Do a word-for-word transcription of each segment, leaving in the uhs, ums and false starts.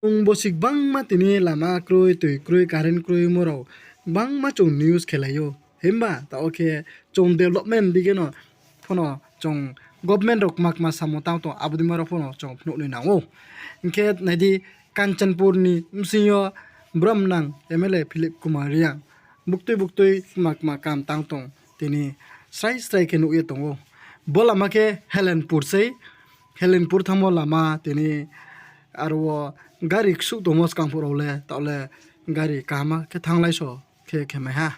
Chung bosi gbangma tini lama kroi, tui kroi, current kroimo rao gbangma chung news khelai ou. Himba taoh wo khe chung development dige no phono chung government rao kma kma samung tang tong, abo dei ma rao phono chung phnuh ni nang ou. Hing khe nai di, Kanchanpur ni bsing yo brom nang M L A Philip Kumar Reang buktui buktui kma kma kam tang tong, tini srai srai khe nuh ye tong ou. Bo lama khe Helenpur sei, Helenpur thanngmo lama tini aro wo gari ksuh tongmo skang phuh rao le, taoh le gari kaham khe thannglai so khe khe mai ha.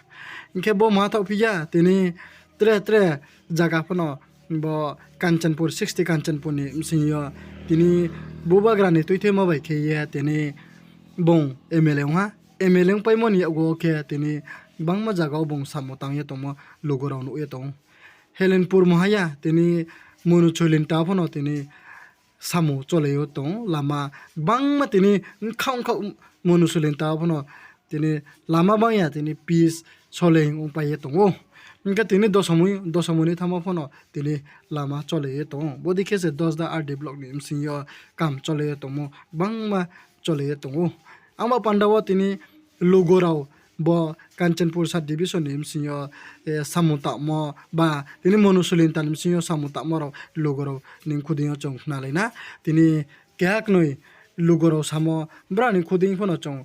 Hing khe bo ma thaoh phi ya, tini tre tre zaga phono bo Kanchanpur, sixty Kanchanpur ni bsing yo tini bubagra ni tuitheimo bai khe ye tini bung M L A ong ha. M L A ongpaimo ni yakgu wo khe tini gbangma zaga wo bung samung tang ye tongmo lugu rao nuh ye tong ou. Helenpur mo ha ya, tini Monu Soilinta phono tini samung cholai ye tong ou, lama gbangma tini bkhaoh bkhaoh Monu Soilinta phono tini lama bang ya, tini pitch solei ongpai ye tong ou. Hing khe tini Dosamoni, Dosamoni thanngmo phono tini lama cholai ye tong ou. Bodei khe se Dasda R D block ni bsing yo kam cholai ye tongmo gbangma cholai ye tong ou. Angba panda wo tini lugu rao bo Kanchanpur sub division ni bsing yo samung tangmo ba tini Monu Soilinta ni bsing yo samung tangmo rao lugu rao ni khudei yo chung khnalai na. Tini keha knoi lugu rao samo, brao ni khudei phono chung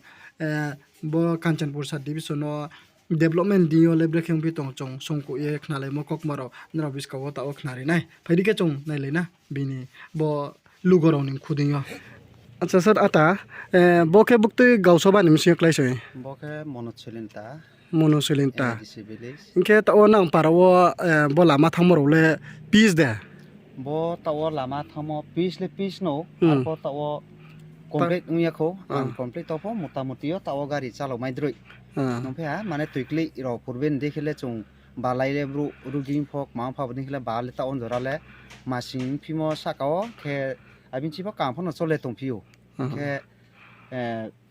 bo Kanchanpur sub division no development deing yo le brekhe ongphi tong chung songkuh ye khnalaimo kaukma rao nrao buskang wo taoh wo khnari nai. Phai di khe chung nailai na bini bo lugu rao ni khudei yo. Acha sir, ata, bo khe buktui gausoba ni bsing yo klái soi? Bo khe Monu Soilinta. Monu Soilinta. Hing khe taoh wo nang para wo bo lama thanngmo rao le pitch de? Bo taoh wo lama thanngmo pitch le pitch no, arpho taoh wo complete ong ya khou, ang complete to pho motamoti yo taoh wo gari chalao mai droi. Nung phi ha, mane tui klei rao purbe ni dei khe le chung balai le brouh rugi pho kma pha bo dei khe le ba le taoh wo jora le masing phimo sahka wo khe abini chi pho kam pho no chole tongphi ou. Khe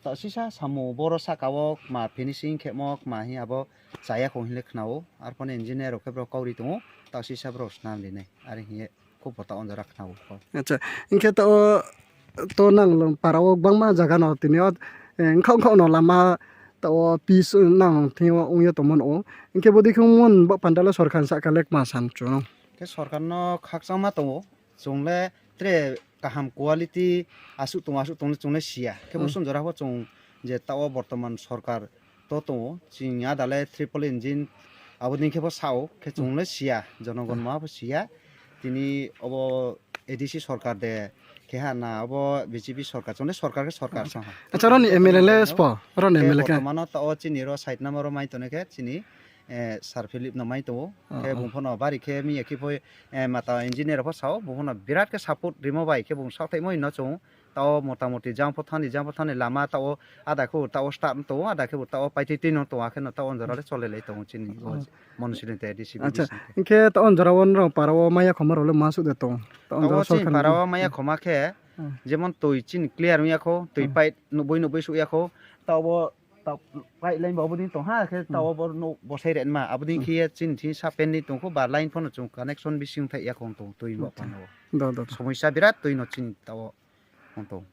taoh sisa samung boro sahka wo kma finishing khemo kma hing abo chaya khou hing le khna ou. Arpho ni engineer rao khe brao kauri tong ou, taoh sisa brao snam ri nai. Are hing ye khupho taoh wo jora khna ou. Hing khe taoh wo to nang para wo gbangma zaga no tini yo bkhaoh bkhaoh no lama taoh wo pitch nang thing yo ong ye tongmo no. Hing khe bodei khe ongmo ni baoh panda le sorkar ni sahka le kma sam chu no? Khe sorkar no khakchangma tong ou. Chung le tre kaham quality asuh tong, asuh tong le chung le si ya. Khe bo sung jora pho chung je taoh wo bortoman sorkar to tong ou, chini ada le triple engine, abo dei khe pho sa ou, khe chung le si ya, jonogon ma pho si ya. Tini obo A D C sorkar de, khe ha na obo B J P sorkar, chung le sorkar khe sorkar sa ha. Acha, ro ni M L A le spo, ro ni M L A khe? Bortoman no taoh wo chini ro side number ro mai tongnai khe chini Sir Philip no mai tong ou. Khe bung pho no bari khe mi ya khe pho, mata engineer pho sa ou, bung pho no birat khe support rimo bai khe bung saohthaihmo no chung taoh wo motamoti jang pho thanng ni, jang pho thanng ni lama taoh wo ada khe taoh wo start tong ou, ada khe taoh wo paitui tui no tong, akhe no taoh wo jora le cholelai tong ou chini Monu Soilinta A D C. Hing khe taoh wo jora wo nrao para wo mai ya khoma rao le ma suh de tong? Taoh wo chini para wo mai ya khoma khe, jemon tui chini clear ong ya khou, tui pipe nuhboi nuhboi suh ya khou, taoh wo pipe line bo abo dei tong ha, khe taoh wo bo nouh bosai renma, abo dei khe ye chini thing sa pending tong khou, ba line pho no chung connection bisi ongthaih ya khou tong, tui bo pha no. Somoisa birat tui no chini taoh wo ong tong.